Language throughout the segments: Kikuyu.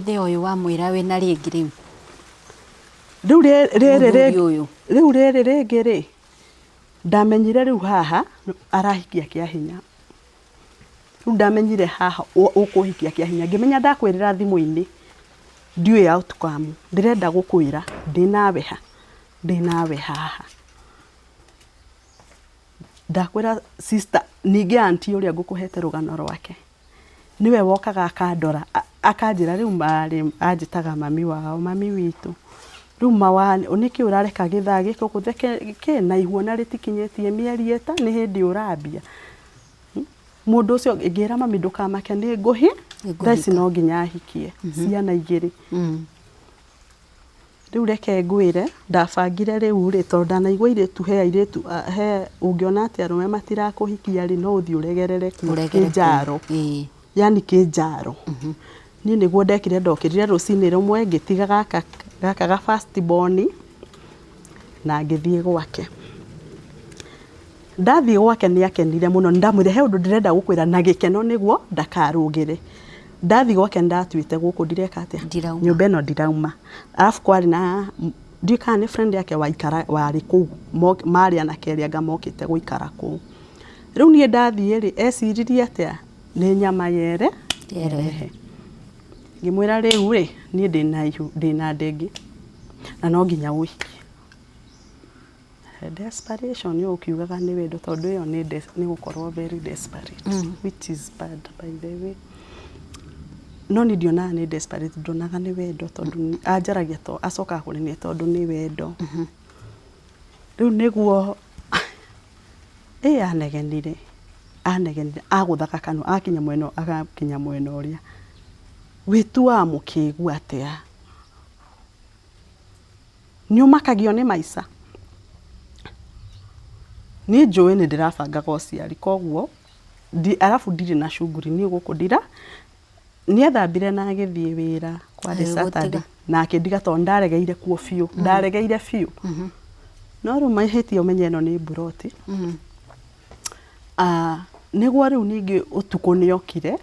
Ithe ũyũ wamwĩra wĩna rĩngĩ rĩu. Rĩu rĩrĩ Mũthuri ũyũ. Rĩu rĩrĩ rĩngĩ rĩ, ndamenyire rĩu haha arahikia kĩa hinya. Rĩu ndamenyire haha ũkũhikia kĩa hinya. Ngĩmenya ndakwĩrĩra thimũ-inĩ ndiũĩ outcome. Ndĩrenda gũkwĩra ndĩnawe ha? Ndĩnawe haha. Ndakwĩra sister, ningĩ auntie ũrĩa ngũkũhete rũgano rwake. Nĩwe wokaga akandora akanjĩra rĩu marĩ anjĩtaga mami wao, mami witũ. Rĩu nĩkĩ ũrareka gĩthaa gĩkũgũthe kĩ na ihu ona rĩtikinyĩtie mĩeri ĩta nĩ hĩndĩ ũrambia. Mũndũ ũcio ngĩra mami ndũkamake nĩ ngũhi, thaa ici no nginya hikie ciana igĩrĩ. Rĩu reke ngwĩre, ndabangire rĩu rĩ, tondũ ndanaigua airĩtu he airĩtu he ũngĩona atĩ arũme matirakũhikia rĩ, no ũthiĩ ũregerere kuo kĩnjaro, yaani kĩnjaro. Niĩ nĩguo ndekire ndokĩrire rũcinĩ rũmwe ngĩtiga gaka gaka ga first born na ngĩthiĩ gwake. Ndathiĩ gwake nĩ akenire mũno, nĩ ndamwĩrire he ũndũ ndĩrenda gũkwĩra na gĩkeno nĩguo ndakarũgĩre. Ndathiĩ gwake nĩ ndatuĩte gũkũ ndireka atĩa? Ndirauma. Nyũmba ĩno ndirauma. Arabu kwarĩ na ndiũĩ kana nĩ friend yake waikara warĩ kũu marĩ anake erĩ anga mokĩte gũikara kũu. Rĩu niĩ ndathiĩ rĩ, eciririe atĩa? Nĩ nyama yere Yerehe. Ngĩmwĩra rĩu rĩ, niĩ ndĩna ihu, ndĩna nda ĩngĩ na no nginya ũhikie. Desperation nĩ ũkiugaga nĩ wendo tondũ ĩyo nĩ nĩ gũkorwo very desperate which is bad by the way. No niĩ ndionaga nĩ desperate ndonaga nĩ wendo tondũ anjaragia to acokaga kũrĩ niĩ tondũ nĩ wendo. Rĩu nĩguo ĩ anegenire, anegenire agũthaga kanua agakinya mwena ũyũ agakinya mwena ũrĩa. Wĩtuaga mũkĩgu atĩa? Nĩ ũmakagio nĩ maica? Niĩ njũĩ nĩ ndĩrabangaga ũciari koguo, arabu ndirĩ na shughuli niĩ gũkũ ndira, nĩ ethambire na agĩthiĩ wĩra kwarĩ Saturday na akĩndiga tondũ nĩ ndaregeire kuo biũ, ndaregeire biũ. No rĩu mahĩtia ũmenye ĩno nĩ mburoti, Nĩguo rĩu ningĩ ũtukũ nĩ okire,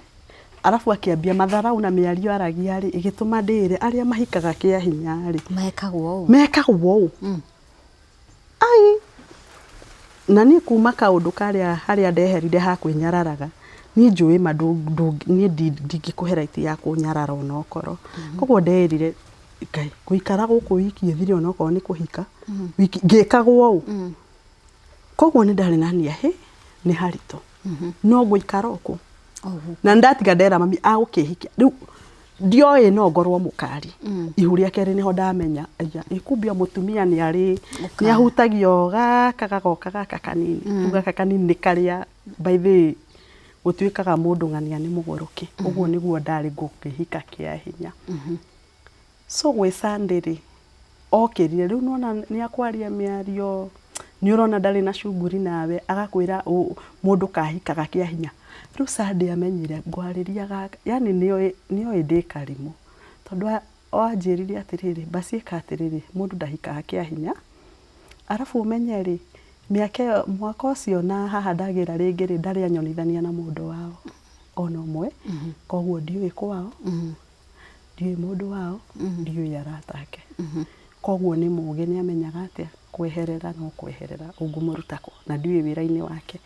arabu akĩambia matharaũ na mĩario aragia rĩ, ĩgĩtũma ndĩĩre arĩa mahikaga kĩa hinya rĩ, Mekagwo ũũ. Mekagwo ũũ. Ai! Na niĩ kuma kaũndũ karĩa harĩa ndeherire ha kwĩnyararaga, niĩ njũĩ ma niĩ ndingĩkũhe right ya kũnyarara onokorwo. Koguo ndeĩrire Ngai, ngũikara gũkũ wiki ĩthire onokorwo nĩ kũhika, wiki ngĩkagwo ũũ. Koguo nĩ ndarĩ na nia hĩ nĩ haritũ no ngũikara o kũ na nĩ ndatiga ndera mami agũkĩhikia rĩu ndioĩ no ngorwo mũkari ihu rĩa kerĩ nĩho ndamenya aya ĩ kumbe o mũtumia nĩ arĩ nĩ ahutagio gaka gagoka gaka kanini rĩu gaka kanini nĩ karĩa by the way gũtuĩkaga mũndũ ng'ania nĩ mũgũrũki ũguo nĩguo ndarĩ ngũkĩhika kĩa hinya. So gwĩ Sunday rĩ, okĩrire, rĩu nĩwona nĩ akwaria mĩario, nĩ ũrona ndarĩ na cunguri nawe, agakwĩra mũndũ kahikaga kĩa hinya. Rĩu Sunday amenyire ngwarĩria gaka, yaani nĩoĩ ndĩ karimũ, tondũ anjĩrire atĩrĩrĩ, basi ĩka atĩrĩrĩ, mũndũ ndahikaga kĩa hinya, arabu ũmenye rĩ, mĩaka ĩyo, mwaka ũcio na haha ndagĩra rĩngĩ rĩ, ndarĩ anyonithania na mũndũ wao ona ũmwe, koguo ndiũĩ kwao. Ndiũĩ mũndũ wao, ndiũĩ arata ake. Koguo nĩ mũgĩ nĩ amenyaga atĩa, kweherera no kweherera ũngĩmũruta kũ, na ndiũĩ wĩra-inĩ wake.